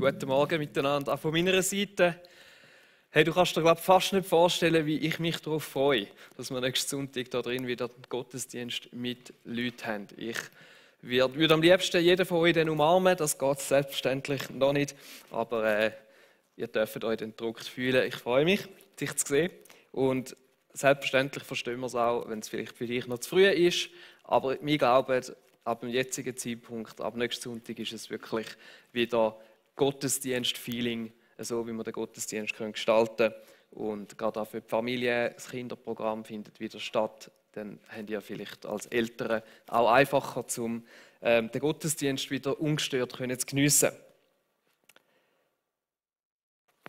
Guten Morgen miteinander. Auch von meiner Seite. Hey, du kannst dir fast nicht vorstellen, wie ich mich darauf freue, dass wir nächsten Sonntag da drin wieder den Gottesdienst mit Leuten haben. Ich würde am liebsten jeden von euch dann umarmen, das geht selbstverständlich noch nicht, aber ihr dürft euch den Druck fühlen. Ich freue mich, dich zu sehen und selbstverständlich verstehen wir es auch, wenn es vielleicht für dich noch zu früh ist, aber wir glauben, ab dem jetzigen Zeitpunkt, ab nächsten Sonntag ist es wirklich wieder Gottesdienst-Feeling, so wie wir den Gottesdienst gestalten können. Und gerade auch für die Familie, das Kinderprogramm findet wieder statt. Dann habt ihr vielleicht als Eltern auch einfacher, um den Gottesdienst wieder ungestört zu geniessen.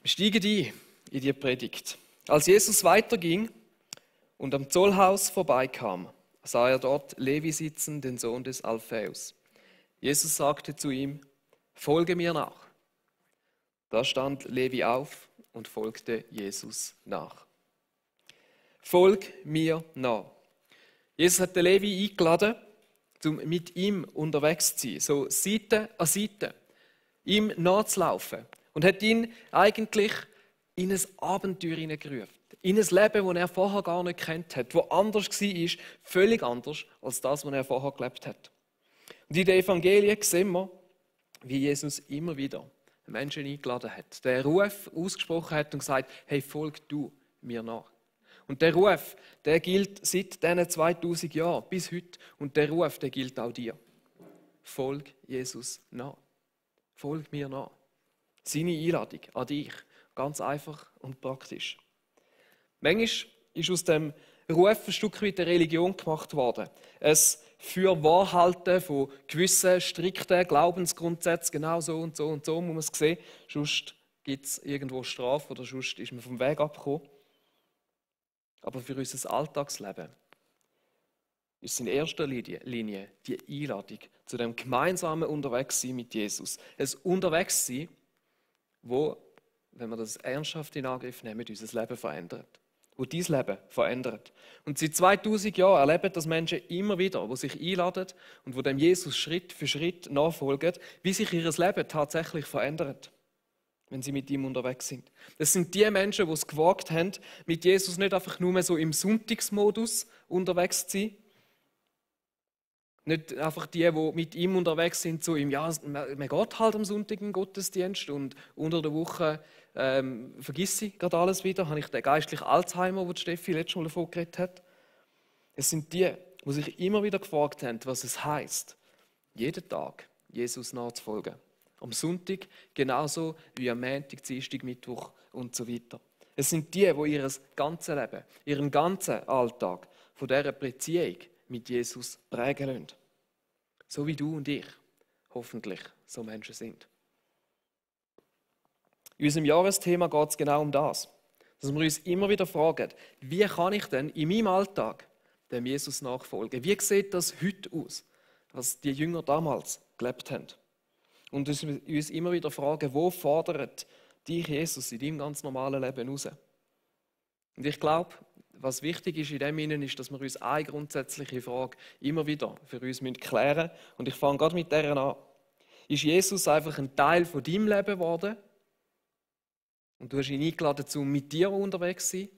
Wir steigen ein in die Predigt. Als Jesus weiterging und am Zollhaus vorbeikam, sah er dort Levi sitzen, den Sohn des Alphaeus. Jesus sagte zu ihm: Folge mir nach. Da stand Levi auf und folgte Jesus nach. Folg mir nach. Jesus hat den Levi eingeladen, um mit ihm unterwegs zu sein, so Seite an Seite, ihm nachzulaufen. Und hat ihn eigentlich in ein Abenteuer hineingerufen. In ein Leben, das er vorher gar nicht kennt hat, das anders war, völlig anders als das, was er vorher gelebt hat. Und in den Evangelien sehen wir, wie Jesus immer wieder Menschen eingeladen hat, der Ruf ausgesprochen hat und gesagt: Hey, folg du mir nach. Und der Ruf, der gilt seit diesen 2000 Jahren bis heute. Und der Ruf, der gilt auch dir. Folg Jesus nach. Folg mir nach. Seine Einladung an dich. Ganz einfach und praktisch. Manchmal ist aus dem Ruf ein Stück weit eine Religion gemacht worden. Es Fürwahrhalten von gewissen strikten Glaubensgrundsätzen, genau so und so und so muss man es sehen. Sonst gibt es irgendwo Strafe oder sonst ist man vom Weg abgekommen. Aber für unser Alltagsleben ist es in erster Linie die Einladung zu dem gemeinsamen Unterwegssein mit Jesus. Ein Unterwegssein, wo, wenn wir das ernsthaft in Angriff nehmen, unser Leben verändert. Wo dein Leben verändert. Und seit 2000 Jahren erleben das Menschen immer wieder, die sich einladen und wo dem Jesus Schritt für Schritt nachfolgen, wie sich ihr Leben tatsächlich verändert, wenn sie mit ihm unterwegs sind. Das sind die Menschen, die es gewagt haben, mit Jesus nicht einfach nur so im Sonntagsmodus unterwegs zu sein. Nicht einfach die mit ihm unterwegs sind, so im man geht halt am Sonntag in den Gottesdienst und unter der Woche vergiss ich gerade alles wieder. Habe ich den geistlichen Alzheimer, den Steffi letztes Mal davon geredet hat. Es sind die sich immer wieder gefragt haben, was es heisst, jeden Tag Jesus nachzufolgen. Am Sonntag genauso wie am Montag, Dienstag, Mittwoch und so weiter. Es sind die ihr ganzes Leben, ihren ganzen Alltag von dieser Beziehung mit Jesus prägen lassen. So wie du und ich hoffentlich so Menschen sind. In unserem Jahresthema geht es genau um das. Dass wir uns immer wieder fragen, wie kann ich denn in meinem Alltag dem Jesus nachfolgen? Wie sieht das heute aus, was die Jünger damals gelebt haben? Und uns immer wieder fragen, wo fordert dich Jesus in deinem ganz normalen Leben raus? Und ich glaube, was wichtig ist in dem Innen, ist, dass wir uns eine grundsätzliche Frage immer wieder für uns klären müssen. Und ich fange gerade mit der an. Ist Jesus einfach ein Teil von deinem Leben geworden? Und du hast ihn eingeladen, um mit dir unterwegs zu sein?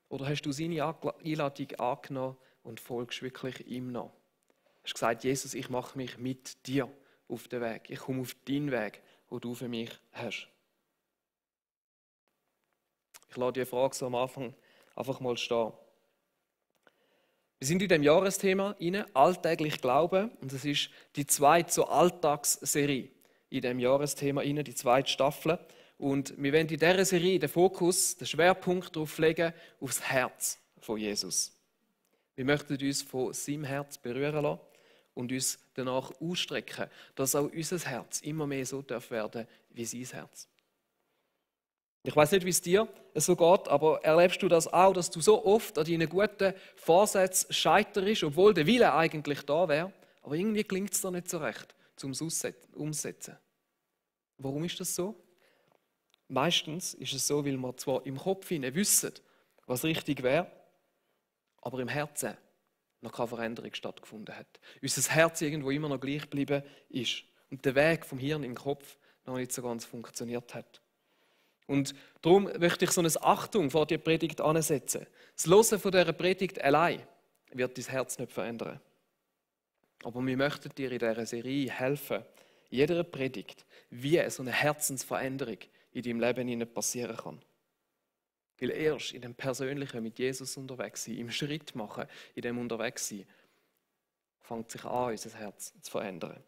Oder hast du seine Einladung angenommen und folgst wirklich ihm nach? Du hast gesagt: Jesus, ich mache mich mit dir auf den Weg. Ich komme auf deinen Weg, den du für mich hast. Ich lasse die Frage so am Anfang einfach mal stehen. Wir sind in dem Jahresthema alltäglich Glauben, und das ist die zweite so Alltagsserie in dem Jahresthema die zweite Staffel. Und wir werden in dieser Serie den Fokus, den Schwerpunkt darauf legen, aufs Herz von Jesus. Wir möchten uns von seinem Herz berühren lassen und uns danach ausstrecken, dass auch unser Herz immer mehr so werden darf wie sein Herz. Ich weiß nicht, wie es dir so geht, aber erlebst du das auch, dass du so oft an deinen guten Vorsätzen scheiterst, obwohl der Wille eigentlich da wäre, aber irgendwie gelingt es dir nicht so recht zum Umsetzen? Warum ist das so? Meistens ist es so, weil wir zwar im Kopf wissen, was richtig wäre, aber im Herzen noch keine Veränderung stattgefunden hat. Unser Herz irgendwo immer noch gleich geblieben ist. Und der Weg vom Hirn in den Kopf, noch nicht so ganz funktioniert hat. Und darum möchte ich so eine Achtung vor die Predigt ansetzen. Das Hören von dieser Predigt allein wird dein Herz nicht verändern. Aber wir möchten dir in dieser Serie helfen, in jeder Predigt, wie so eine Herzensveränderung in deinem Leben passieren kann. Weil erst in dem Persönlichen mit Jesus unterwegs sein, im Schritt machen, in dem unterwegs sein, fängt sich an, unser Herz zu verändern.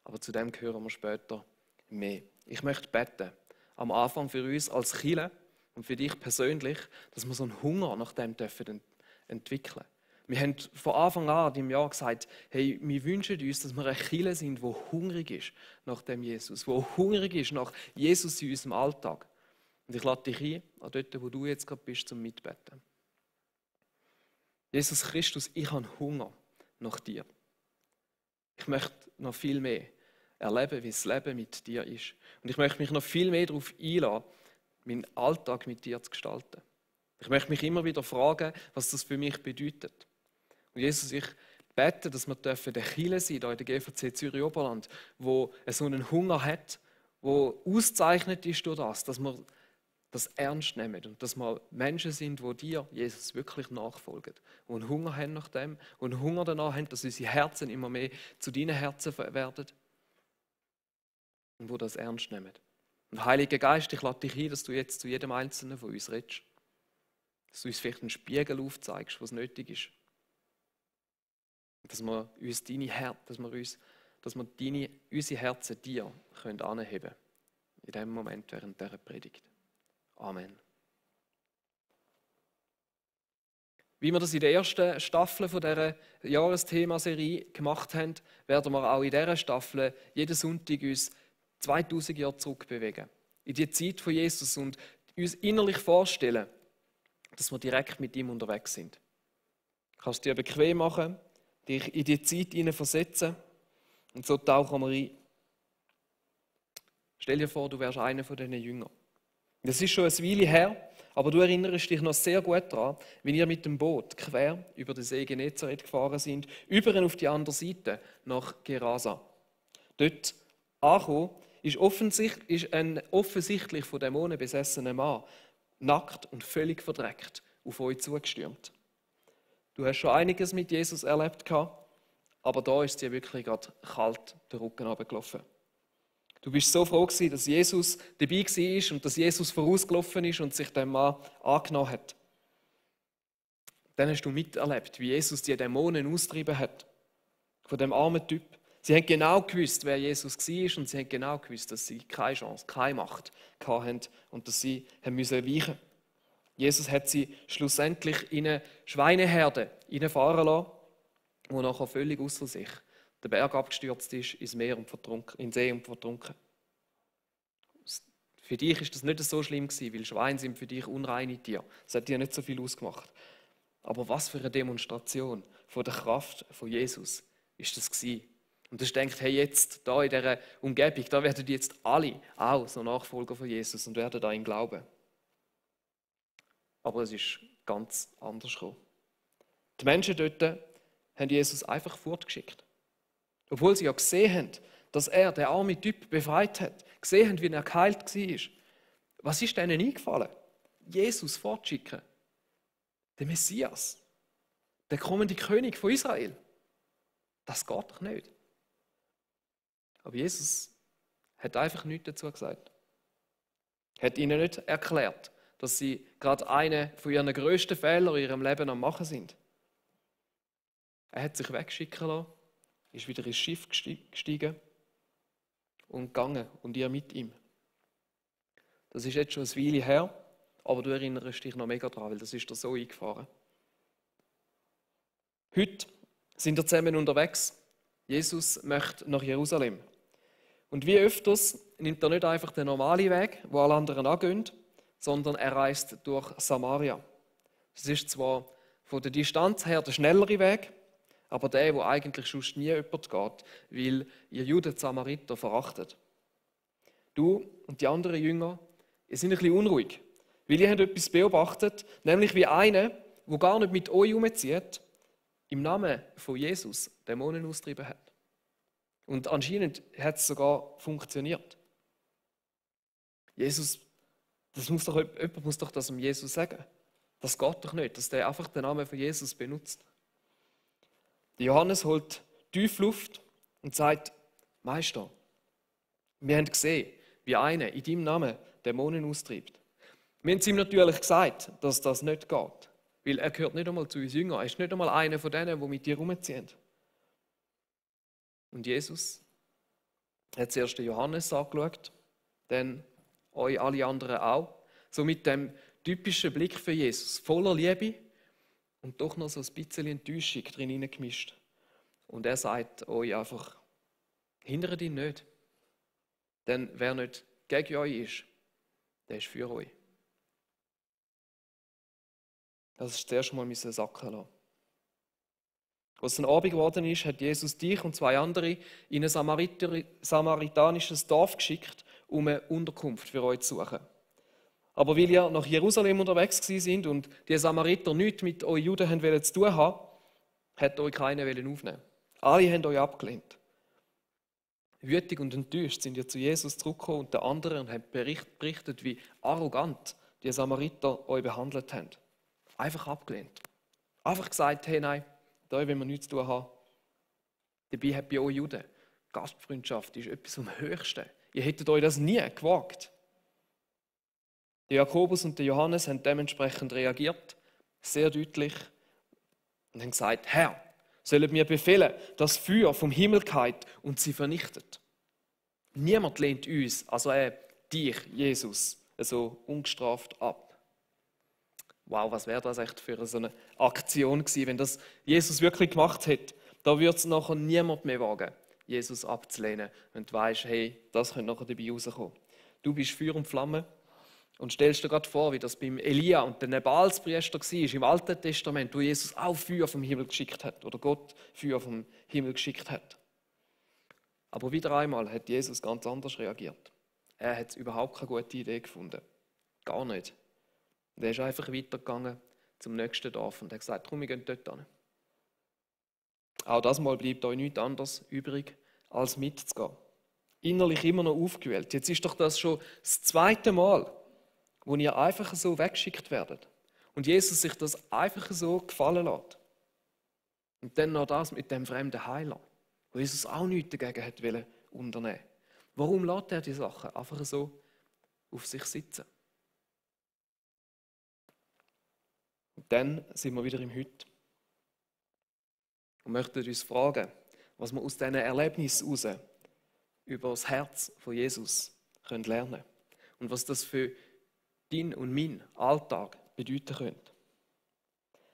Aber zu dem hören wir später mehr. Ich möchte beten, am Anfang für uns als Kirche und für dich persönlich, dass wir so einen Hunger nach dem dürfen entwickeln. Wir haben von Anfang an im Jahr gesagt, hey, wir wünschen uns, dass wir eine Kirche sind, die hungrig ist nach dem Jesus, die hungrig ist nach Jesus in unserem Alltag. Und ich lade dich ein, an dort, wo du jetzt gerade bist, zum Mitbeten. Jesus Christus, ich habe Hunger nach dir. Ich möchte noch viel mehr erleben, wie das Leben mit dir ist. Und ich möchte mich noch viel mehr darauf einlassen, meinen Alltag mit dir zu gestalten. Ich möchte mich immer wieder fragen, was das für mich bedeutet. Und Jesus, ich bete, dass wir eine Kirche sein hier in der GVC Zürich Oberland, wo so einen Hunger hat, wo auszeichnet ist durch das, dass wir das ernst nehmen und dass wir Menschen sind, die dir, Jesus, wirklich nachfolgen. Die einen Hunger haben nach dem, die einen Hunger danach haben, dass unsere Herzen immer mehr zu deinen Herzen werden und die das ernst nehmen. Und Heiliger Geist, ich lade dich ein, dass du jetzt zu jedem Einzelnen von uns redest. Dass du uns vielleicht einen Spiegel aufzeigst, was nötig ist. Dass wir uns unsere Herzen dir anheben können. In diesem Moment während dieser Predigt. Amen. Wie wir das in der ersten Staffel von dieser Jahresthemaserie gemacht haben, werden wir auch in dieser Staffel jeden Sonntag uns 2000 Jahre zurückbewegen. In die Zeit von Jesus und uns innerlich vorstellen, dass wir direkt mit ihm unterwegs sind. Du kannst dir bequem machen, dich in die Zeit hineinversetzen und so tauchen wir ein. Stell dir vor, du wärst einer von diesen Jüngern. Das ist schon eine Weile her, aber du erinnerst dich noch sehr gut daran, wie ihr mit dem Boot quer über den See Genezareth gefahren sind, über auf die andere Seite nach Gerasa. Dort angekommen ist ein offensichtlich von Dämonen besessener Mann, nackt und völlig verdreckt, auf euch zugestürmt. Du hast schon einiges mit Jesus erlebt, aber da ist dir wirklich gerade kalt den Rücken runtergelaufen. Du bist so froh gewesen, dass Jesus dabei war und dass Jesus vorausgelaufen ist und sich dem Mann angenommen hat. Dann hast du miterlebt, wie Jesus die Dämonen austrieben hat. Von dem armen Typ. Sie haben genau gewusst, wer Jesus war und sie haben genau gewusst, dass sie keine Chance, keine Macht hatten und dass sie haben müssen weichen. Jesus hat sie schlussendlich in eine Schweineherde fahren lassen, wo nachher völlig außer sich der Berg abgestürzt ist ins Meer und in den See und vertrunken. Für dich ist das nicht so schlimm gewesen, weil Schweine sind für dich unreine Tiere. Das hat dir nicht so viel ausgemacht. Aber was für eine Demonstration von der Kraft von Jesus ist das gewesen. Und du denkst, hey, jetzt da in dieser Umgebung, da werden jetzt alle auch so Nachfolger von Jesus und werden da ihn glauben. Aber es ist ganz anders gekommen. Die Menschen dort haben Jesus einfach fortgeschickt. Obwohl sie ja gesehen haben, dass er den armen Typ befreit hat, gesehen haben, wie er geheilt war. Was ist ihnen eingefallen? Jesus fortschicken. Der Messias. Der kommende König von Israel. Das geht doch nicht. Aber Jesus hat einfach nichts dazu gesagt. Er hat ihnen nicht erklärt, dass sie gerade einen von ihren grössten Fehlern in ihrem Leben am Machen sind. Er hat sich wegschicken lassen, ist wieder ins Schiff gestiegen und gegangen und ihr mit ihm. Das ist jetzt schon eine Weile her, aber du erinnerst dich noch mega daran, weil das ist dir so eingefahren. Heute sind wir zusammen unterwegs. Jesus möchte nach Jerusalem. Und wie öfters nimmt er nicht einfach den normalen Weg, wo alle anderen angehen, sondern er reist durch Samaria. Das ist zwar von der Distanz her der schnellere Weg, aber der, wo eigentlich sonst nie jemand geht, weil ihr Juden die Samariter verachtet. Du und die anderen Jünger, ihr seid ein bisschen unruhig, weil ihr habt etwas beobachtet, nämlich wie einer, der gar nicht mit euch herumzieht, im Namen von Jesus Dämonen austrieben hat. Und anscheinend hat es sogar funktioniert. Jesus, jemand muss doch das dem Jesus sagen. Das geht doch nicht, dass der einfach den Namen von Jesus benutzt. Der Johannes holt tief Luft und sagt, Meister, wir haben gesehen, wie einer in deinem Namen Dämonen austreibt. Wir haben ihm natürlich gesagt, dass das nicht geht, weil er gehört nicht einmal zu uns Jüngern, er ist nicht einmal einer von denen, die mit dir rumziehen. Und Jesus hat zuerst den Johannes angeschaut, dann euch alle anderen auch, so mit dem typischen Blick für Jesus, voller Liebe und doch noch so ein bisschen Enttäuschung drin hineingemischt. Und er sagt euch einfach, hindert ihn nicht. Denn wer nicht gegen euch ist, der ist für euch. Das ist das erste Mal sacken lassen. Als es ein Abend geworden ist, hat Jesus dich und 2 andere in ein samaritanisches Dorf geschickt, um eine Unterkunft für euch zu suchen. Aber weil ihr nach Jerusalem unterwegs sind und die Samariter nichts mit euch Juden zu tun haben, hat euch keiner aufnehmen. Alle haben euch abgelehnt. Wütig und enttäuscht sind ihr zu Jesus zurückgekommen und den anderen und haben berichtet, wie arrogant die Samariter euch behandelt haben. Einfach abgelehnt. Einfach gesagt, hey, nein, da wollen wir nichts zu tun haben. Dabei hat bei euch Juden Gastfreundschaft ist etwas am Höchsten. Ihr hättet euch das nie gewagt. Der Jakobus und der Johannes haben dementsprechend reagiert, sehr deutlich, und haben gesagt, Herr, sollen mir befehlen, dass Feuer vom Himmel geht und sie vernichtet. Niemand lehnt uns, also dich, Jesus, so ungestraft ab. Wow, was wäre das echt für so eine Aktion gewesen, wenn das Jesus wirklich gemacht hätte. Da würde es nachher niemand mehr wagen, Jesus abzulehnen, wenn du weißt, hey, das könnte nachher dabei rauskommen. Du bist Feuer und Flamme und stellst dir gerade vor, wie das beim Elia und den Baalspriester war, im Alten Testament, wo Jesus auch Feuer vom Himmel geschickt hat oder Gott Feuer vom Himmel geschickt hat. Aber wieder einmal hat Jesus ganz anders reagiert. Er hat überhaupt keine gute Idee gefunden. Gar nicht. Und er ist einfach weitergegangen zum nächsten Dorf und hat gesagt, komm, wir gehen dort hin. Auch das Mal bleibt euch nichts anderes übrig, als mitzugehen. Innerlich immer noch aufgewühlt. Jetzt ist doch das schon das 2. Mal, wo ihr einfach so weggeschickt werdet. Und Jesus sich das einfach so gefallen lässt. Und dann noch das mit dem fremden Heiler, wo Jesus auch nichts dagegen hat wollen unternehmen. Warum lässt er die Sachen einfach so auf sich sitzen? Und dann sind wir wieder im Heute und möchten uns fragen, was wir aus diesen Erlebnissen heraus über das Herz von Jesus lernen können und was das für dein und mein Alltag bedeuten könnte.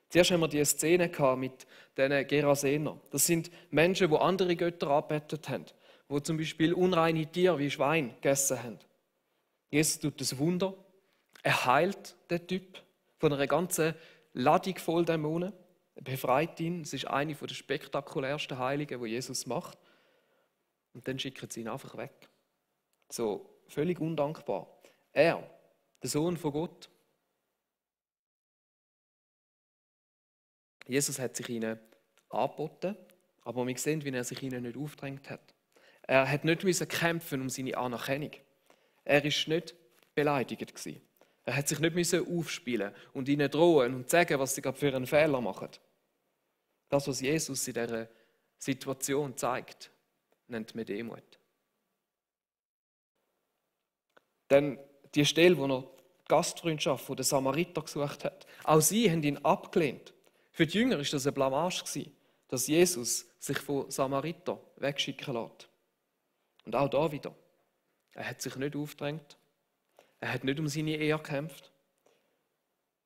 Zuerst haben wir die Szene mit diesen Gerasener. Das sind Menschen, die andere Götter angebetet haben, die zum Beispiel unreine Tiere wie Schwein gegessen haben. Jesus tut das Wunder, er heilt den Typ von einer ganzen Ladung voll Dämonen, er befreit ihn. Es ist eine der spektakulärsten Heilungen, die Jesus macht. Und dann schicken sie ihn einfach weg. So völlig undankbar. Er, der Sohn von Gott. Jesus hat sich ihnen angeboten, aber wir sehen, wie er sich ihnen nicht aufgedrängt hat. Er hat nicht kämpfen um seine Anerkennung. Er war nicht beleidigt gewesen. Er hat sich nicht aufspielen und ihnen drohen und sagen, was sie gerade für einen Fehler machen. Das, was Jesus in dieser Situation zeigt, nennt man Demut. Denn die Stelle, wo er die Gastfreundschaft der Samariter gesucht hat, auch sie haben ihn abgelehnt. Für die Jünger war das eine Blamage, dass Jesus sich von Samariter wegschicken lässt. Und auch da wieder. Er hat sich nicht aufgedrängt. Er hat nicht um seine Ehe gekämpft.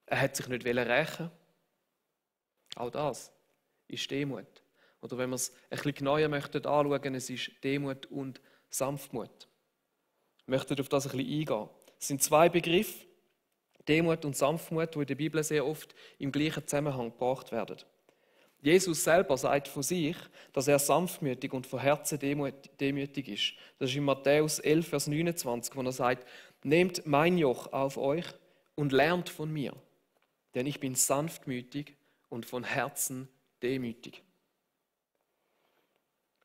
Er hat sich nicht rächen. Auch das ist Demut. Oder wenn wir es ein bisschen genauer anschauen möchten, es ist Demut und Sanftmut. Wir möchten auf das ein bisschen eingehen. Es sind 2 Begriffe, Demut und Sanftmut, die in der Bibel sehr oft im gleichen Zusammenhang gebracht werden. Jesus selber sagt von sich, dass er sanftmütig und von Herzen demütig ist. Das ist in Matthäus 11, Vers 29, wo er sagt, nehmt mein Joch auf euch und lernt von mir, denn ich bin sanftmütig und von Herzen demütig.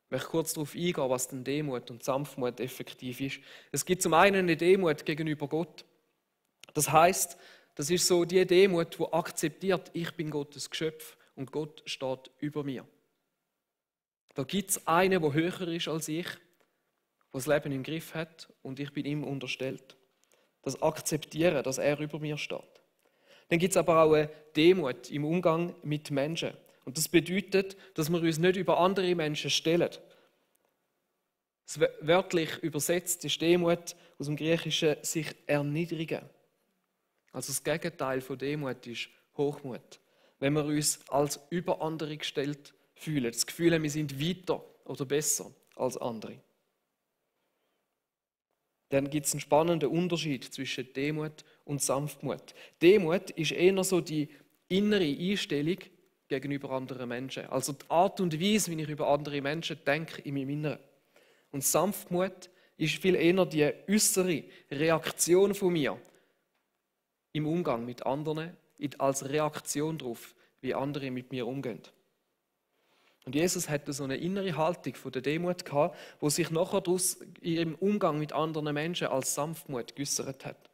Ich möchte kurz darauf eingehen, was denn Demut und Sanftmut effektiv ist. Es gibt zum einen eine Demut gegenüber Gott. Das heißt, das ist so die Demut, die akzeptiert, ich bin Gottes Geschöpf und Gott steht über mir. Da gibt es einen, der höher ist als ich, der das Leben im Griff hat und ich bin ihm unterstellt. Das Akzeptieren, dass er über mir steht. Dann gibt es aber auch eine Demut im Umgang mit Menschen. Und das bedeutet, dass wir uns nicht über andere Menschen stellen. Wörtlich übersetzt ist Demut aus dem Griechischen sich erniedrigen. Also das Gegenteil von Demut ist Hochmut. Wenn wir uns als über andere gestellt fühlen, das Gefühl haben, wir sind weiter oder besser als andere. Dann gibt es einen spannenden Unterschied zwischen Demut und Sanftmut. Demut ist eher so die innere Einstellung gegenüber anderen Menschen. Also die Art und Weise, wie ich über andere Menschen denke in meinem Inneren. Und Sanftmut ist viel eher die äußere Reaktion von mir im Umgang mit anderen, als Reaktion darauf, wie andere mit mir umgehen. Und Jesus hatte so eine innere Haltung von der Demut gehabt, wo sich nachher daraus im Umgang mit anderen Menschen als Sanftmut geäussert hat.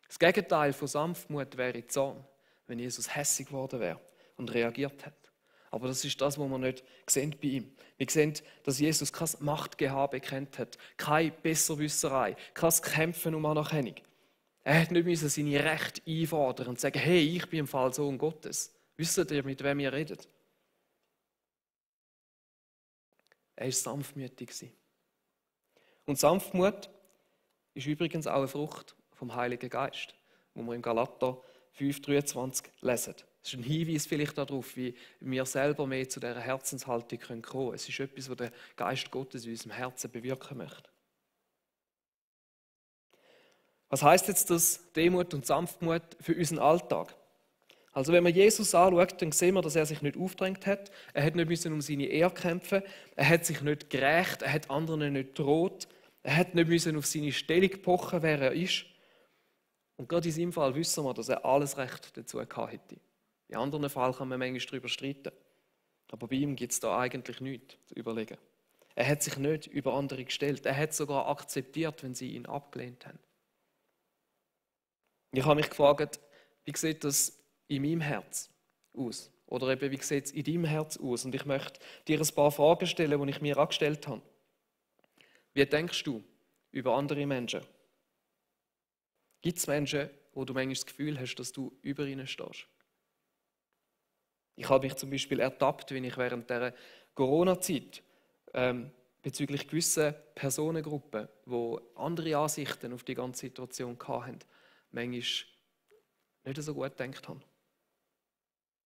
Das Gegenteil von Sanftmut wäre Zorn, wenn Jesus hässig geworden wäre und reagiert hat. Aber das ist das, was wir nicht sehen bei ihm. Wir sehen, dass Jesus kein Machtgehabe bekennt hat, keine Besserwisserei, kein Kämpfen um Anerkennung. Er hat nicht seine Rechte einfordern und sagen, hey, ich bin im Fall Sohn Gottes. Wisst ihr, mit wem ihr redet? Er war sanftmütig. Und Sanftmut ist übrigens auch eine Frucht vom Heiligen Geist, wo wir im Galater 5,23 lesen. Das ist ein Hinweis vielleicht darauf, wie wir selber mehr zu dieser Herzenshaltung kommen können. Es ist etwas, was der Geist Gottes in unserem Herzen bewirken möchte. Was heisst jetzt das Demut und Sanftmut für unseren Alltag? Also wenn man Jesus anschaut, dann sehen wir, dass er sich nicht aufgedrängt hat. Er hat nicht um seine Ehre kämpfen. Er hat sich nicht gerecht. Er hat anderen nicht gedroht. Er hat nicht auf seine Stellung pochen, wer er ist. Und gerade in seinem Fall wissen wir, dass er alles Recht dazu gehabt hätte. In anderen Fällen kann man manchmal darüber streiten. Aber bei ihm gibt es da eigentlich nichts zu überlegen. Er hat sich nicht über andere gestellt. Er hat sogar akzeptiert, wenn sie ihn abgelehnt haben. Ich habe mich gefragt, wie sieht das in meinem Herz aus? Oder eben, wie sieht es in deinem Herz aus? Und ich möchte dir ein paar Fragen stellen, die ich mir angestellt habe. Wie denkst du über andere Menschen? Gibt es Menschen, wo du manchmal das Gefühl hast, dass du über ihnen stehst? Ich habe mich zum Beispiel ertappt, wenn ich während der Corona-Zeit bezüglich gewisser Personengruppen, die andere Ansichten auf die ganze Situation hatten, manchmal nicht so gut gedacht habe.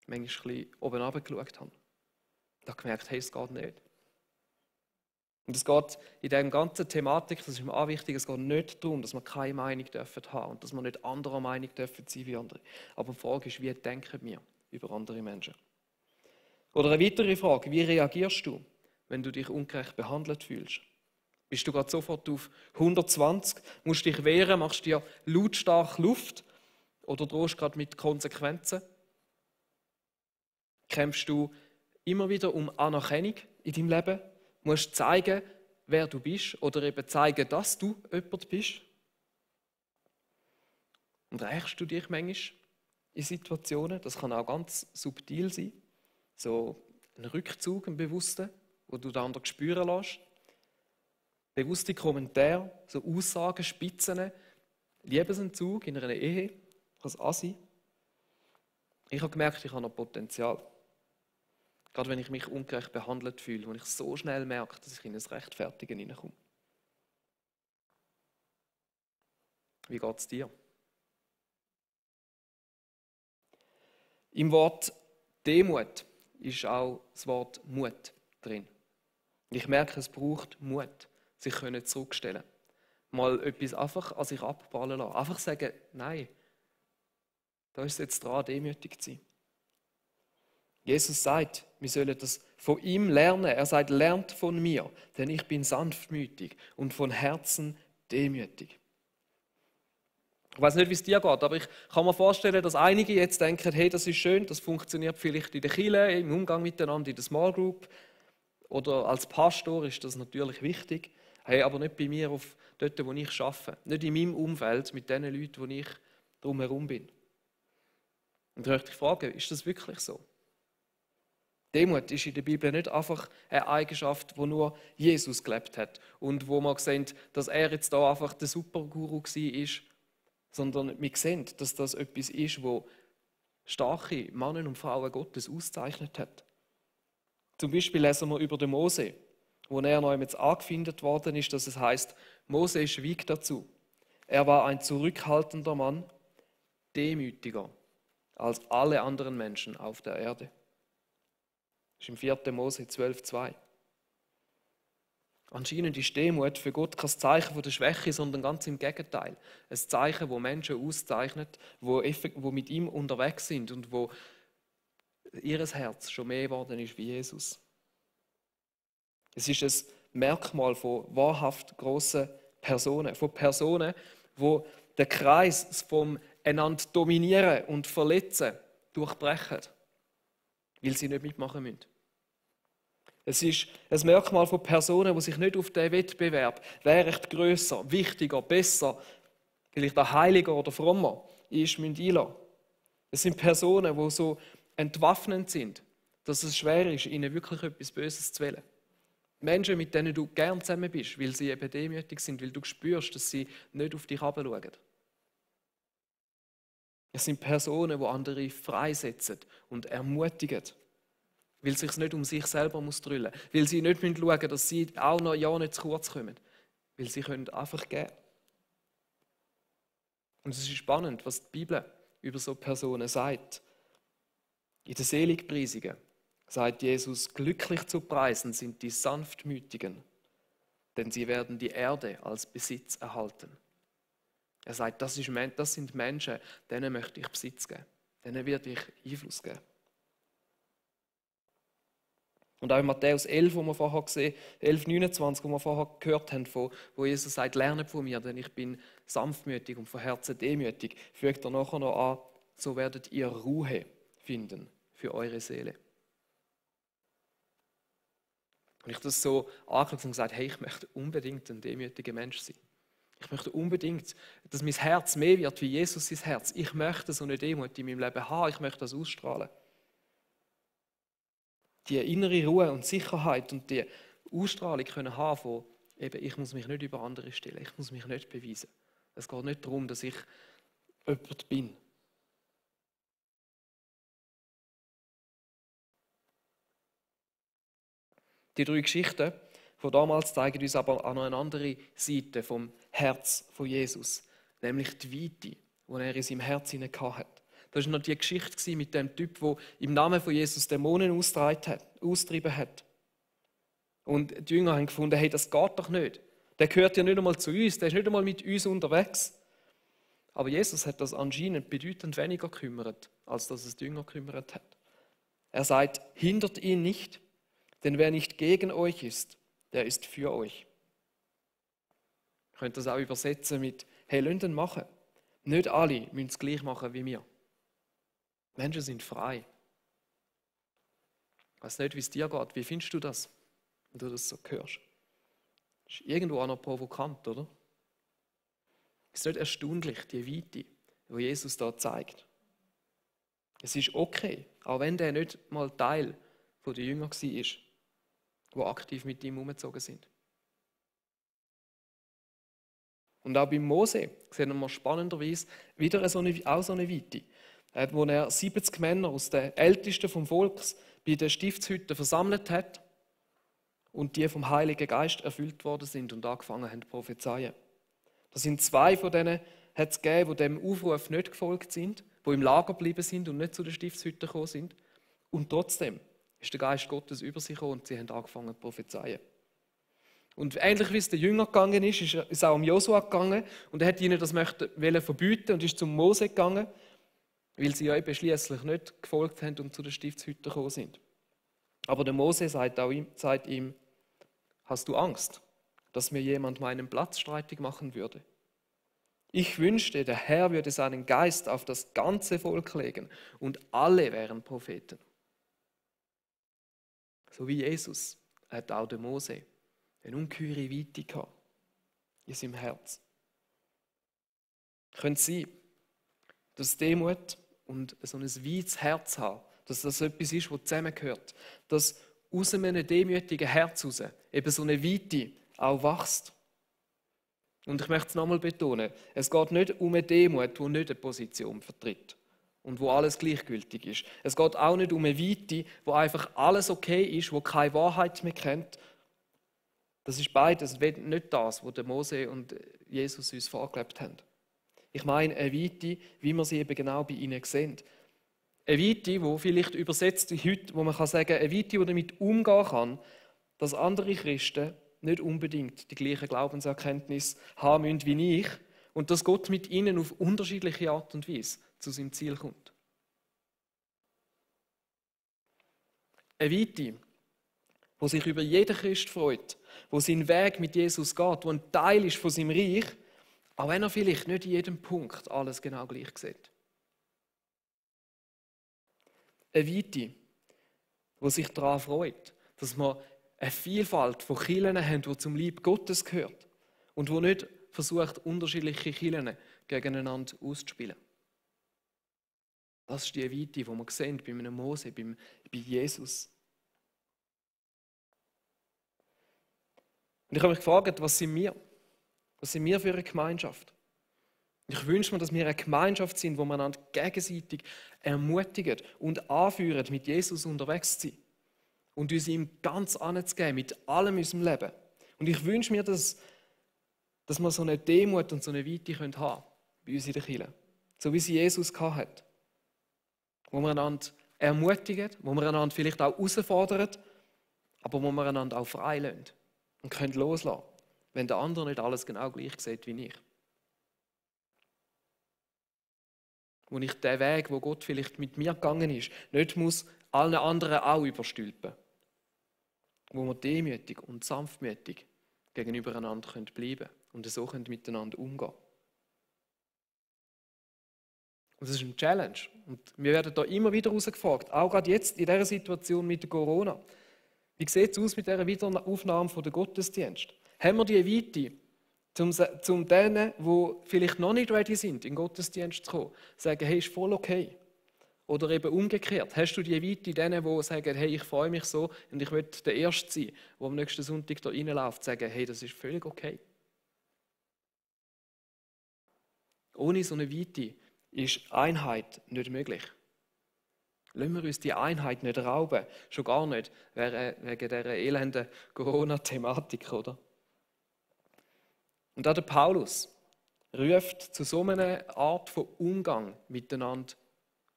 Manchmal ein bisschen oben runtergeschaut habe. Ich habe gemerkt, hey, es geht nicht. Und es geht in dieser ganzen Thematik, das ist mir auch wichtig, es geht nicht darum, dass wir keine Meinung dürfen haben und dass wir nicht anderer Meinung dürfen sein wie andere. Aber die Frage ist, wie denken wir über andere Menschen? Oder eine weitere Frage, wie reagierst du, wenn du dich ungerecht behandelt fühlst? Bist du gerade sofort auf 120, musst dich wehren, machst dir lautstark Luft oder drohst gerade mit Konsequenzen? Kämpfst du immer wieder um Anerkennung in deinem Leben? Musst du zeigen, wer du bist oder eben zeigen, dass du jemand bist? Und rächst du dich manchmal in Situationen? Das kann auch ganz subtil sein. So ein Rückzug, ein Bewusster, wo du den anderen spüren lässt. Bewusste Kommentare, so Aussagen, Spitzen, Liebesentzug in einer Ehe, kann es auch sein. Ich habe gemerkt, ich habe noch Potenzial. Gerade wenn ich mich ungerecht behandelt fühle und ich so schnell merke, dass ich in das Rechtfertigen hineinkomme. Wie geht es dir? Im Wort Demut ist auch das Wort Mut drin. Und ich merke, es braucht Mut, sich zurückstellen. Mal etwas einfach an sich abprallen lassen. Einfach sagen, nein, da ist es jetzt dran, demütig zu sein. Jesus sagt, wir sollen das von ihm lernen. Er sagt, lernt von mir, denn ich bin sanftmütig und von Herzen demütig. Ich weiß nicht, wie es dir geht, aber ich kann mir vorstellen, dass einige jetzt denken, hey, das ist schön, das funktioniert vielleicht in der Kirche, im Umgang miteinander, in der Small Group Oder als Pastor ist das natürlich wichtig, hey, aber nicht bei mir, dort, wo ich arbeite. Nicht in meinem Umfeld, mit den Leuten, wo ich drumherum bin. Und da möchte ich fragen, ist das wirklich so? Demut ist in der Bibel nicht einfach eine Eigenschaft, wo nur Jesus gelebt hat und wo man sehen, dass er jetzt da einfach der Superguru war, sondern wir sehen, dass das etwas ist, wo starke Männer und Frauen Gottes auszeichnet hat. Zum Beispiel lesen wir über den Mose, wo er noch einmal angefindet worden ist, dass es heißt, Mose schwieg dazu. Er war ein zurückhaltender Mann, demütiger als alle anderen Menschen auf der Erde. Das ist im 4. Mose 12,2. Anscheinend ist Demut für Gott kein Zeichen von der Schwäche, sondern ganz im Gegenteil. Ein Zeichen, wo Menschen auszeichnet, wo mit ihm unterwegs sind und wo ihr Herz schon mehr geworden ist wie Jesus. Es ist ein Merkmal von wahrhaft grossen Personen, von Personen, wo den Kreis vom einander dominieren und verletzen durchbrechen, weil sie nicht mitmachen müssen. Es ist ein Merkmal von Personen, die sich nicht auf den Wettbewerb, wer ist grösser, wichtiger, besser, vielleicht auch heiliger oder frommer ist, einlassen. Es sind Personen, die so entwaffnend sind, dass es schwer ist, ihnen wirklich etwas Böses zu wählen. Menschen, mit denen du gern zusammen bist, weil sie eben demütig sind, weil du spürst, dass sie nicht auf dich herabschauen. Es sind Personen, die andere freisetzen und ermutigen, weil es sich nicht um sich selber drüllen muss, weil sie nicht schauen müssen, dass sie auch noch ja nicht zu kurz kommen, weil sie können einfach geben. Und es ist spannend, was die Bibel über so Personen sagt. In den Seligpreisungen sagt Jesus, glücklich zu preisen sind die Sanftmütigen, denn sie werden die Erde als Besitz erhalten. Er sagt, das sind Menschen, denen möchte ich Besitz geben, denen werde ich Einfluss geben. Und auch in Matthäus 11, wo wir vorher gesehen, 11,29, wo wir vorher gehört haben, wo Jesus sagt, lernet von mir, denn ich bin sanftmütig und von Herzen demütig, fügt er nachher noch an, so werdet ihr Ruhe finden für eure Seele. Und ich das so angeschaut und gesagt, hey, ich möchte unbedingt ein demütiger Mensch sein. Ich möchte unbedingt, dass mein Herz mehr wird wie Jesus sein Herz. Ich möchte so eine Demut in meinem Leben haben, ich möchte das ausstrahlen. Die innere Ruhe und Sicherheit und die Ausstrahlung können haben von, eben, ich muss mich nicht über andere stellen, ich muss mich nicht beweisen. Es geht nicht darum, dass ich jemand bin. Die 3 Geschichten von damals zeigen uns aber an eine andere Seite vom Herz von Jesus, nämlich die Weite, die er in seinem Herz hatte. Das war noch die Geschichte mit dem Typ, der im Namen von Jesus Dämonen austrieben hat. Und die Jünger haben gefunden, hey, das geht doch nicht. Der gehört ja nicht einmal zu uns, der ist nicht einmal mit uns unterwegs. Aber Jesus hat das anscheinend bedeutend weniger gekümmert, als dass es die Jünger gekümmert hat. Er sagt, hindert ihn nicht, denn wer nicht gegen euch ist, der ist für euch. Ihr könnt das auch übersetzen mit, hey, lasst ihn machen. Nicht alle müssen es gleich machen wie wir. Menschen sind frei. Ich weiß nicht, wie es dir geht. Wie findest du das, wenn du das so hörst? Das ist irgendwo auch noch provokant, oder? Ist nicht erstaunlich, die Weite, die Jesus da zeigt. Es ist okay, auch wenn der nicht mal Teil der Jünger war, die aktiv mit ihm umgezogen sind. Und auch beim Mose sehen wir spannenderweise wieder auch so eine Weite. Wo er 70 Männer aus den Ältesten vom Volks bei der Stiftshütte versammelt hat und die vom Heiligen Geist erfüllt worden sind und angefangen haben zu prophezeien. Da sind 2 von denen hat es gegeben, die dem Aufruf nicht gefolgt sind, die im Lager geblieben sind und nicht zu der Stiftshütte gekommen sind. Und trotzdem ist der Geist Gottes über sie gekommen und sie haben angefangen zu prophezeien. Und ähnlich wie es den Jüngern gegangen ist, ist es auch um Josua gegangen und er hat ihnen das verbieten und ist zum Mose gegangen, weil sie ja eben schliesslich nicht gefolgt haben und zu der Stiftshütte gekommen sind. Aber der Mose sagt ihm, hast du Angst, dass mir jemand meinen Platz streitig machen würde? Ich wünschte, der Herr würde seinen Geist auf das ganze Volk legen und alle wären Propheten. So wie Jesus hat auch der Mose eine ungeheure Weite gehabt in seinem Herz. Könnte es sein, dass Demut und so ein weites Herz haben, dass das etwas ist, was zusammengehört, dass aus einem demütigen Herz heraus eben so eine Weite auch wächst. Und ich möchte es nochmal betonen, es geht nicht um eine Demut, die nicht eine Position vertritt und wo alles gleichgültig ist. Es geht auch nicht um eine Weite, wo einfach alles okay ist, wo keine Wahrheit mehr kennt. Das ist beides nicht das, was der Mose und Jesus uns vorgelebt haben. Ich meine eine Weite, wie wir sie eben genau bei ihnen sehen. Eine Weite, die vielleicht übersetzt heute, wo man kann sagen, eine Weite, die damit umgehen kann, dass andere Christen nicht unbedingt die gleiche Glaubenserkenntnis haben müssen wie ich und dass Gott mit ihnen auf unterschiedliche Art und Weise zu seinem Ziel kommt. Eine Weite, wo sich über jeden Christ freut, wo sein Weg mit Jesus geht, wo ein Teil ist von seinem Reich, auch wenn er vielleicht nicht in jedem Punkt alles genau gleich sieht. Eine Weite, wo sich daran freut, dass wir eine Vielfalt von Kirchen haben, die zum Leib Gottes gehört und wo nicht versucht, unterschiedliche Kirchen gegeneinander auszuspielen. Das ist die Weite, die wir sehen bei einem Mose, bei Jesus. Und ich habe mich gefragt, was sind wir? Was sind wir für eine Gemeinschaft? Ich wünsche mir, dass wir eine Gemeinschaft sind, wo wir einander gegenseitig ermutigen und anführen, mit Jesus unterwegs zu sein. Und uns ihm ganz anzugeben, mit allem in unserem Leben. Und ich wünsche mir, dass wir so eine Demut und so eine Weite haben können, bei uns in der Kirche. So wie sie Jesus hatte. Wo wir einander ermutigen, wo wir einander vielleicht auch herausfordern, aber wo wir einander auch frei lassen und können loslassen, wenn der andere nicht alles genau gleich sieht wie ich. Wo ich den Weg, wo Gott vielleicht mit mir gegangen ist, nicht muss allen anderen auch überstülpen. Wo wir demütig und sanftmütig gegenüber einander bleiben können und so miteinander umgehen. Und das ist eine Challenge. Und wir werden da immer wieder herausgefragt, auch gerade jetzt in dieser Situation mit Corona. Wie sieht es aus mit dieser Wiederaufnahme der Gottesdienst? Haben wir die Weite, um denen, die vielleicht noch nicht ready sind, in den Gottesdienst zu kommen, zu sagen, hey, ist voll okay? Oder eben umgekehrt. Hast du die Weite denen, die sagen, hey, ich freue mich so und ich will der Erste sein, der am nächsten Sonntag da reinläuft, sagen, hey, das ist völlig okay. Ohne so eine Weite ist Einheit nicht möglich. Lassen wir uns die Einheit nicht rauben, schon gar nicht wegen dieser elenden Corona-Thematik, oder? Und auch der Paulus ruft zu so einer Art von Umgang miteinander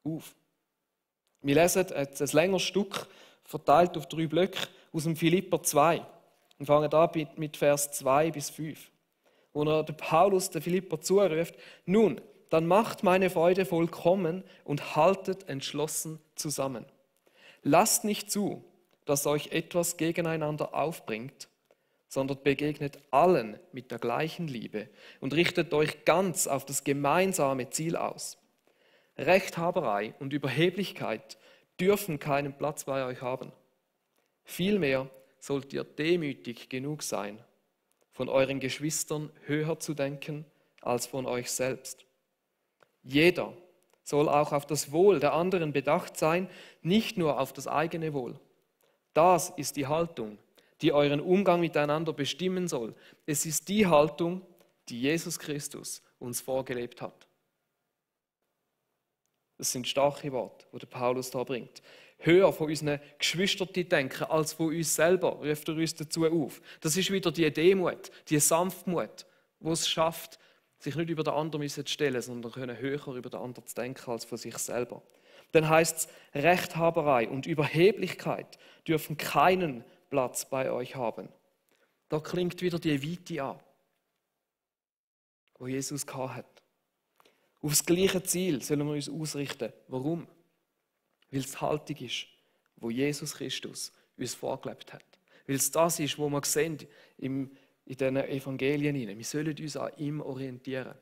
auf. Wir lesen ein längeres Stück, verteilt auf 3 Blöcke, aus dem Philipper 2 und fangen an mit Vers 2 bis 5, wo der Paulus den Philipper zuruft, nun, dann macht meine Freude vollkommen und haltet entschlossen zusammen. Lasst nicht zu, dass euch etwas gegeneinander aufbringt, sondern begegnet allen mit der gleichen Liebe und richtet euch ganz auf das gemeinsame Ziel aus. Rechthaberei und Überheblichkeit dürfen keinen Platz bei euch haben. Vielmehr sollt ihr demütig genug sein, von euren Geschwistern höher zu denken als von euch selbst. Jeder soll auch auf das Wohl der anderen bedacht sein, nicht nur auf das eigene Wohl. Das ist die Haltung, die euren Umgang miteinander bestimmen soll. Es ist die Haltung, die Jesus Christus uns vorgelebt hat. Das sind starke Worte, die der Paulus da bringt. Höher von unseren Geschwistern denken als von uns selber, ruft er uns dazu auf. Das ist wieder die Demut, die Sanftmut, die es schafft, sich nicht über den anderen zu stellen, sondern höher über den anderen zu denken als von sich selber. Dann heißt es, Rechthaberei und Überheblichkeit dürfen keinen Platz bei euch haben. Da klingt wieder die Weite an, wo Jesus hat. Auf das gleiche Ziel sollen wir uns ausrichten. Warum? Weil es die Haltung ist, wo Jesus Christus uns vorgelebt hat. Weil es das ist, was wir sehen in diesen Evangelien. Wir sollen uns an ihm orientieren.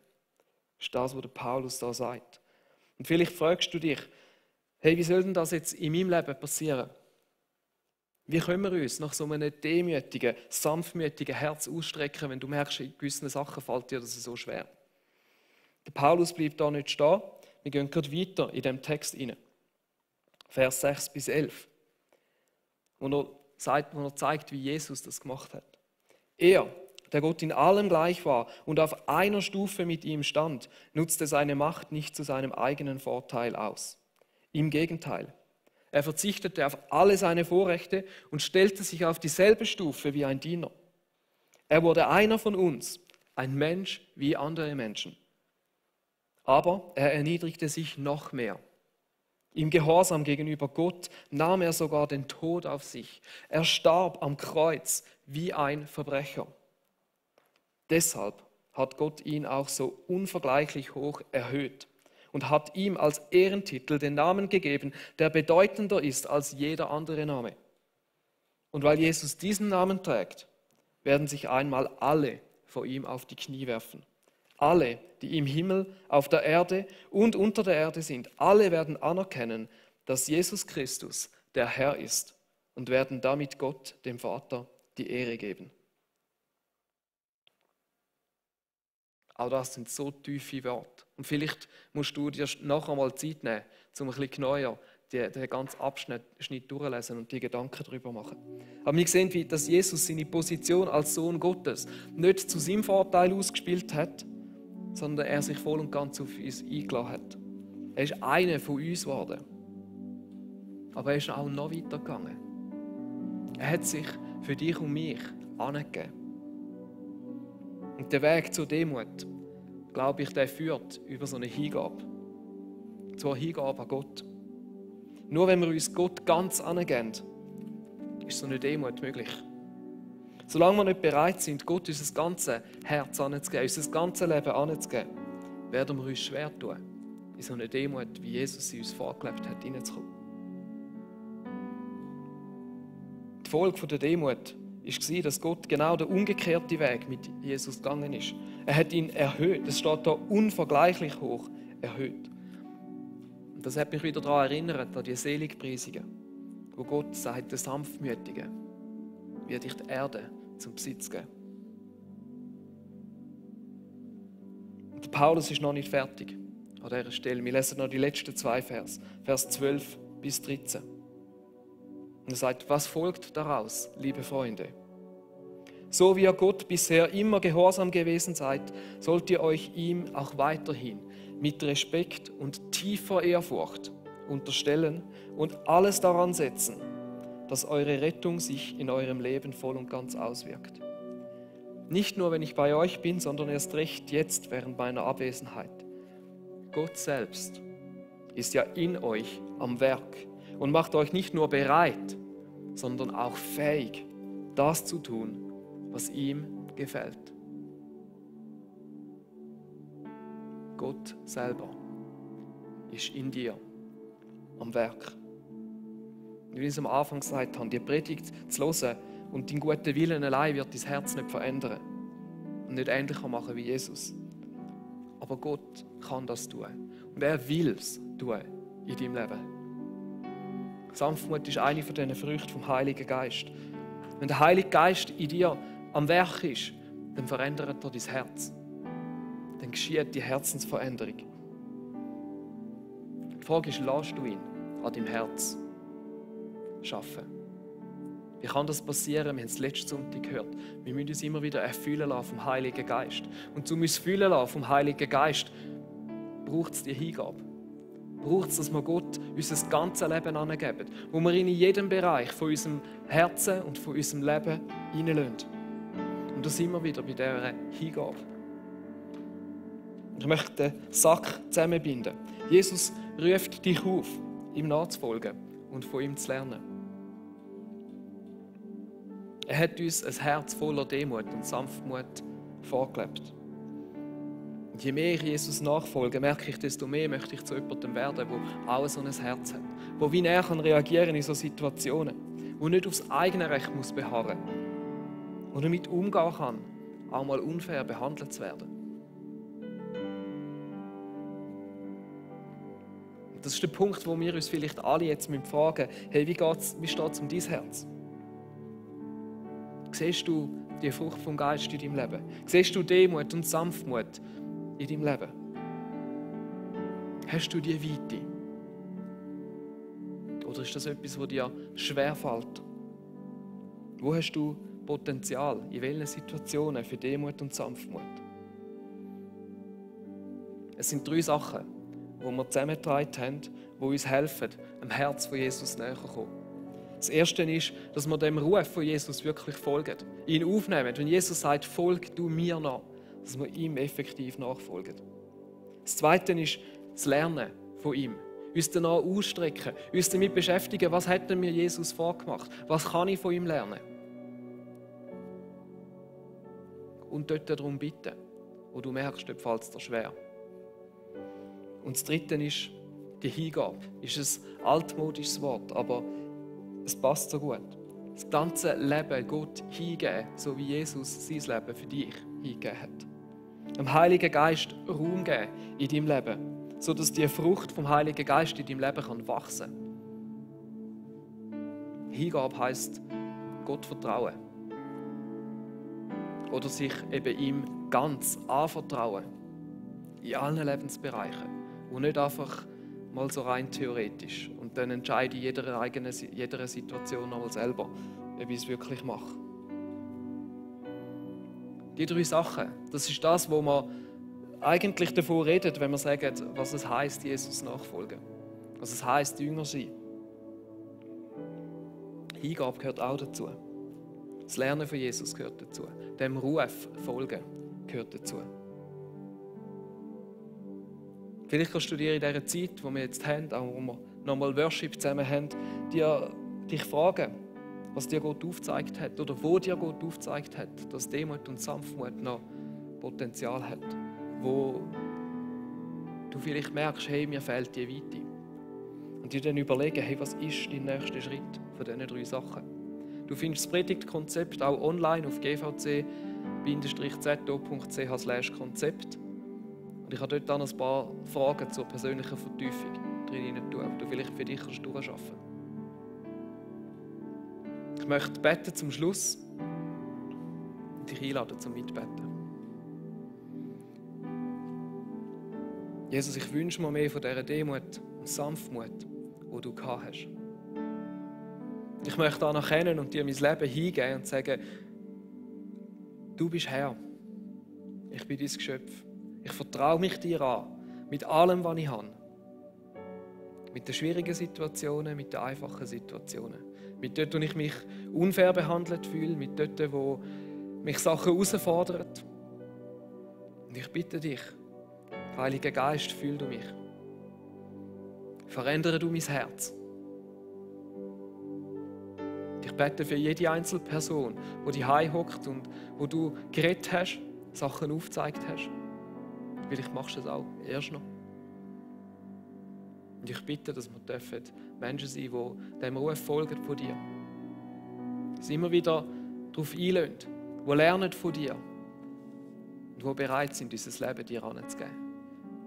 Das ist das, was der Paulus da sagt. Und vielleicht fragst du dich, hey, wie soll denn das jetzt in meinem Leben passieren? Wie können wir uns nach so einem demütigen, sanftmütigen Herz ausstrecken, wenn du merkst, in gewissen Sachen fällt dir das so schwer? Der Paulus bleibt da nicht stehen. Wir gehen gerade weiter in dem Text hinein. Vers 6 bis 11. Wo er zeigt, wie Jesus das gemacht hat. Er, der Gott in allem gleich war und auf einer Stufe mit ihm stand, nutzte seine Macht nicht zu seinem eigenen Vorteil aus. Im Gegenteil. Er verzichtete auf alle seine Vorrechte und stellte sich auf dieselbe Stufe wie ein Diener. Er wurde einer von uns, ein Mensch wie andere Menschen. Aber er erniedrigte sich noch mehr. Im Gehorsam gegenüber Gott nahm er sogar den Tod auf sich. Er starb am Kreuz wie ein Verbrecher. Deshalb hat Gott ihn auch so unvergleichlich hoch erhöht und hat ihm als Ehrentitel den Namen gegeben, der bedeutender ist als jeder andere Name. Und weil Jesus diesen Namen trägt, werden sich einmal alle vor ihm auf die Knie werfen. Alle, die im Himmel, auf der Erde und unter der Erde sind, alle werden anerkennen, dass Jesus Christus der Herr ist und werden damit Gott, dem Vater, die Ehre geben. Auch das sind so tiefe Worte. Und vielleicht musst du dir nachher mal Zeit nehmen, um ein bisschen genauer den ganzen Abschnitt durchlesen und die Gedanken darüber machen. Aber wir sehen, wie dass Jesus seine Position als Sohn Gottes nicht zu seinem Vorteil ausgespielt hat, sondern er sich voll und ganz auf uns eingeladen hat. Er ist einer von uns geworden. Aber er ist auch noch weiter gegangen. Er hat sich für dich und mich angegeben. Und der Weg zur Demut, glaube ich, der führt über so eine Hingabe. Zur Hingabe an Gott. Nur wenn wir uns Gott ganz angeben, ist so eine Demut möglich. Solange wir nicht bereit sind, Gott unser ganzes Herz anzugeben, unser ganzes Leben anzugeben, werden wir uns schwer tun, in so eine Demut, wie Jesus sie uns vorgelebt hat, hineinzukommen. Die Folge der Demut war, dass Gott genau den umgekehrten Weg mit Jesus gegangen ist. Er hat ihn erhöht. Es steht da unvergleichlich hoch erhöht. Und das hat mich wieder daran erinnert, an die Seligpreisungen, wo Gott sagt, der Sanftmütige wird dich die Erde zum Besitz geben. Und der Paulus ist noch nicht fertig an dieser Stelle. Wir lesen noch die letzten 2 Vers, Vers 12 bis 13. Und er sagt, was folgt daraus, liebe Freunde? So wie ihr Gott bisher immer gehorsam gewesen seid, sollt ihr euch ihm auch weiterhin mit Respekt und tiefer Ehrfurcht unterstellen und alles daran setzen, dass eure Rettung sich in eurem Leben voll und ganz auswirkt. Nicht nur, wenn ich bei euch bin, sondern erst recht jetzt während meiner Abwesenheit. Gott selbst ist ja in euch am Werk und macht euch nicht nur bereit, sondern auch fähig, das zu tun, was ihm gefällt. Gott selber ist in dir am Werk. Wie ich es am Anfang gesagt habe, die Predigt zu hören und deinen guten Willen allein wird dein Herz nicht verändern und nicht ähnlicher machen wie Jesus. Aber Gott kann das tun und er will es tun in deinem Leben. Sanftmut ist eine von diesen Früchten vom Heiligen Geist. Wenn der Heilige Geist in dir am Werk ist, dann verändert er dein Herz. Dann geschieht die Herzensveränderung. Die Frage ist, lässt du ihn an deinem Herz arbeiten? Wie kann das passieren? Wir haben es letzten Sonntag gehört. Wir müssen uns immer wieder erfüllen lassen vom Heiligen Geist. Und um uns erfüllen lassen vom Heiligen Geist, braucht es die Hingabe. Braucht es, dass wir Gott unser ganzes Leben angeben, wo wir ihn in jedem Bereich von unserem Herzen und von unserem Leben hineinlassen. Und da sind wir wieder bei dieser Hingabe. Ich möchte den Sack zusammenbinden. Jesus ruft dich auf, ihm nachzufolgen und von ihm zu lernen. Er hat uns ein Herz voller Demut und Sanftmut vorgelebt. Und je mehr ich Jesus nachfolge, merke ich, desto mehr möchte ich zu jemandem werden, der auch so ein Herz hat. Der wie er kann reagieren in solchen Situationen. Der nicht aufs eigene Recht muss beharren. Der damit umgehen kann, auch mal unfair behandelt zu werden. Und das ist der Punkt, wo wir uns vielleicht alle jetzt fragen müssen, hey, wie steht es um dein Herz? Siehst du die Frucht vom Geist in deinem Leben? Siehst du Demut und Sanftmut in deinem Leben? Hast du die Weite? Oder ist das etwas, das dir schwerfällt? Wo hast du Potenzial? In welchen Situationen für Demut und Sanftmut? Es sind 3 Sachen, die wir zusammengetragen haben, die uns helfen, dem Herz von Jesus näher zu kommen. Das Erste ist, dass wir dem Ruf von Jesus wirklich folgen, ihn aufnehmen. Wenn Jesus sagt, folg du mir nach, dass wir ihm effektiv nachfolgen. Das Zweite ist das Lernen von ihm. Uns danach ausstrecken, uns damit beschäftigen, was hat denn mir Jesus vorgemacht? Was kann ich von ihm lernen? Und dort darum bitten, wo du merkst, dort fällt es dir schwer. Und das Dritte ist die Hingabe. Ist ein altmodisches Wort, aber es passt so gut. Das ganze Leben Gott hingeben, so wie Jesus sein Leben für dich hingegeben hat. Dem Heiligen Geist Raum geben in deinem Leben, sodass die Frucht vom Heiligen Geist in deinem Leben wachsen kann. Hingabe heisst Gott vertrauen. Oder sich eben ihm ganz anvertrauen. In allen Lebensbereichen. Und nicht einfach mal so rein theoretisch. Und dann entscheide ich in jeder Situation nochmal selber, ob ich es wirklich mache. Die 3 Sachen, das ist das, wo man eigentlich davon redet, wenn wir sagen, was es heisst, Jesus nachfolgen. Was es heisst, Jünger sein. Hingabe gehört auch dazu. Das Lernen von Jesus gehört dazu. Dem Ruf folgen gehört dazu. Vielleicht kannst du dir in dieser Zeit, die wir jetzt haben, auch wo wir nochmal Worship zusammen haben, dich fragen, was dir Gott aufgezeigt hat oder wo dir Gott aufgezeigt hat, dass Demut und Sanftmut noch Potenzial hat. Wo du vielleicht merkst, hey, mir fehlt die Weite. Und dir dann überlegen, hey, was ist dein nächster Schritt von diesen 3 Sachen? Du findest das Predigtkonzept auch online auf gvc-zo.ch/Konzept. Und ich habe dort dann ein paar Fragen zur persönlichen Vertiefung drin tun, die du vielleicht für dich durcharbeiten kannst. Ich möchte beten zum Schluss und dich einladen zum Mitbeten. Jesus, ich wünsche mir mehr von dieser Demut und Sanftmut, die du gehabt hast. Ich möchte anerkennen und dir mein Leben hingeben und sagen, du bist Herr. Ich bin dein Geschöpf. Ich vertraue mich dir an, mit allem, was ich habe. Mit den schwierigen Situationen, mit den einfachen Situationen. Mit dort, wo ich mich unfair behandelt fühle, mit dort, wo mich Sachen herausfordern. Und ich bitte dich, Heiliger Geist, fühl du mich. Verändere du mein Herz. Ich bete für jede einzelne Person, die zu Hause hockt und wo du geredet hast, Sachen aufgezeigt hast. Vielleicht machst du es auch erst noch. Und ich bitte, dass wir Menschen sein dürfen, die dem Ruf folgen von dir. Dass immer wieder darauf einlösen, die lernen von dir und die bereit sind, unser Leben dir anzugeben,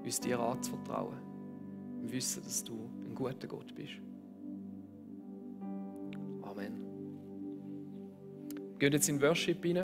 uns dir anzuvertrauen und wissen, dass du ein guter Gott bist. Amen. Wir gehen jetzt in Worship hinein.